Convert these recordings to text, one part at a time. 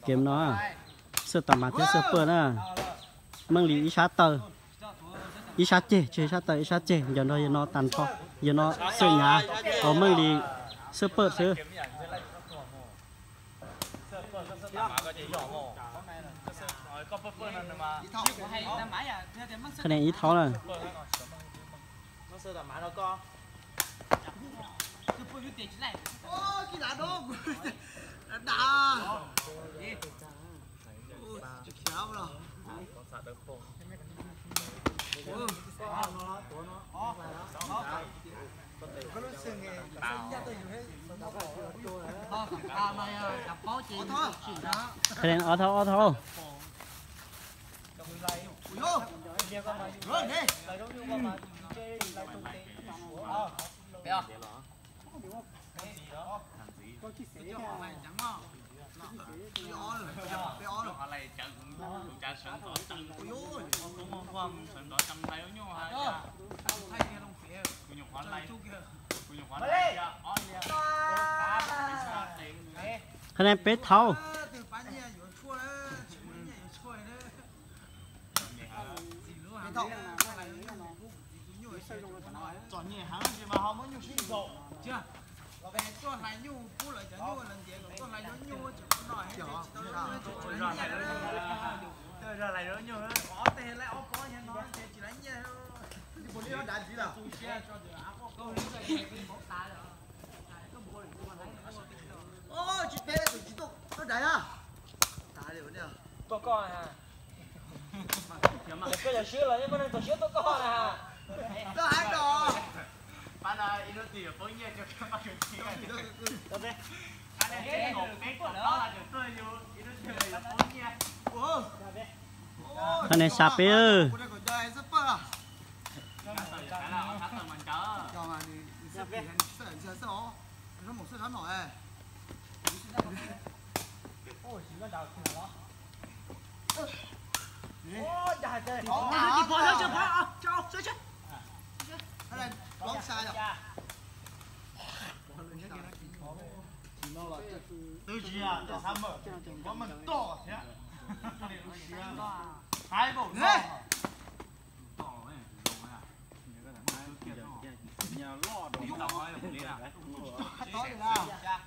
Game no, xwb tam mas thiab xwb paj na. Meej Lis ib sab taw, ib sab ceg, tsis ib sab taw, ib sab ceg, yog nrog yog no tag nrho, yog no xwb nyav, ho Meej Lis xwb paj xwb. Qhia ib thaub na. Qhia ob thaub, ob thaub. Qhia peb thaub. Tuaj koj, koj yog siab los yeej muaj neeg txaus siab tuaj koj na. Qhov ne sa peb.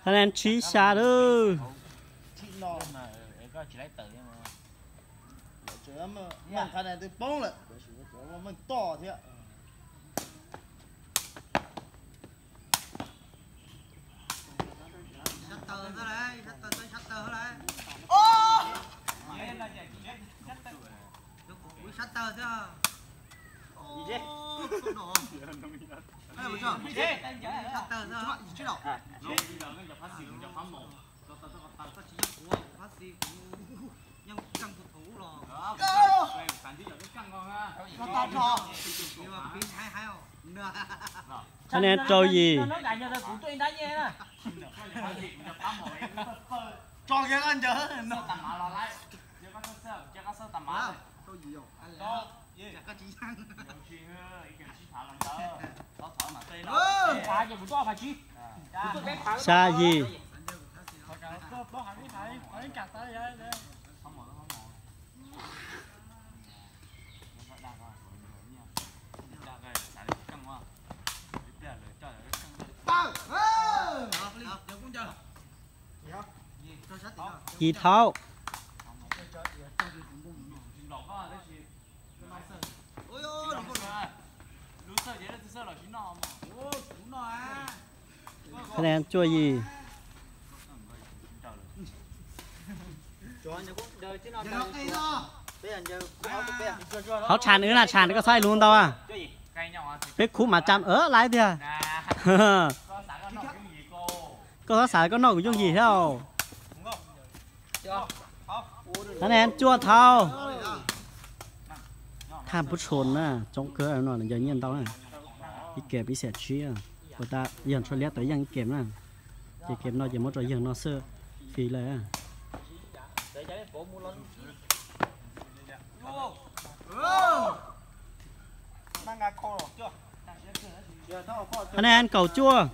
Qhov ne tsib xya lawm. Meej toj thiab. Qhov ne rau yim. Xya yim. Yim thaub. Qhov ne cuaj yim. Hauv tsham wb na, tsham koj txhob hais lus ntau. Peb khub mas tsam laiv tiag. Koj txhob xav koj noj kuv yooj yim thiab. Qhov ne cuaj thaub. Thaj pub tshua na, coob kawg no, ncaws nyiaj ntau na. Ib kem ib xya tsib, puas tas yawg Tshuaj Liab tau yeej ib kem na. Ces kem no ces muab rau yawg no xwb, fis lawm. Qhov ne kaum cuaj.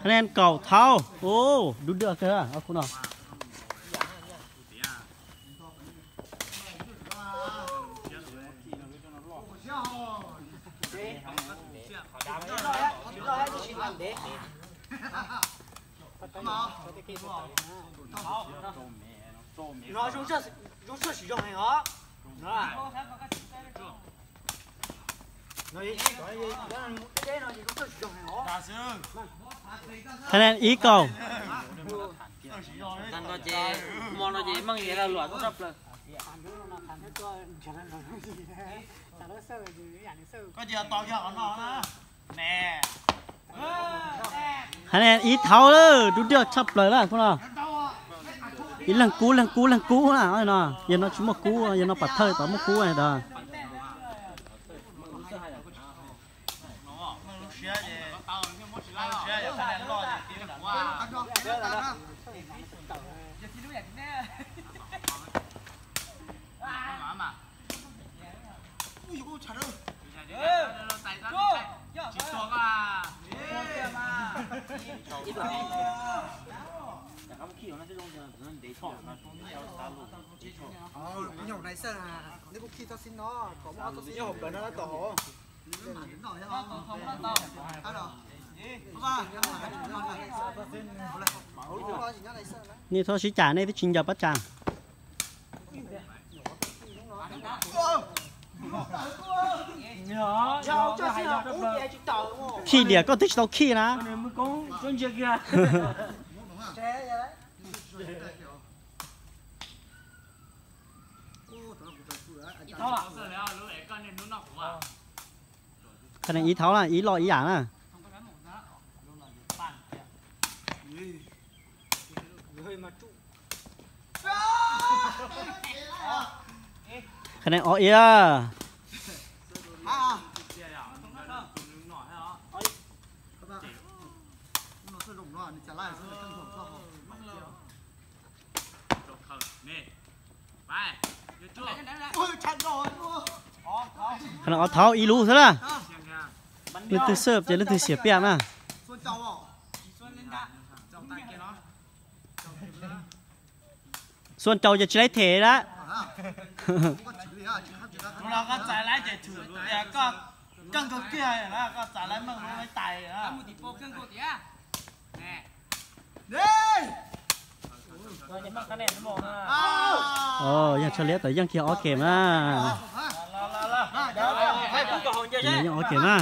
Hab nen kaum thaub. Ub, dub dwj kawg ob khub no. Hab nen ib kaum. Hmo no ces meej yig luam tshaj plaws. Koj cia tos kiag qhov no na. Hab nen ib thaub lawm, dub dwj tshaj plaws lawm khub no. Ib leeg kub leeg kub leeg kub na no, yog no tsis muaj kub, yog no pam thawj tod muaj kub na. Nej txhob sib cam, nej twb tsis ncaws pab tsam. Khij diam, koj twb tsis tau khij na. Qhov no ib thaub na, ib loj ib yam na. Qhov no ob ib. Qhov no ob thaub ib lub xwb na. Leej twg xwb ces leej twg xiam piam na. Xuas caus ces tsis laib them lawm. Yeej tshaj liab tawm yeej kiag ob kem na. Yeej ob kem na.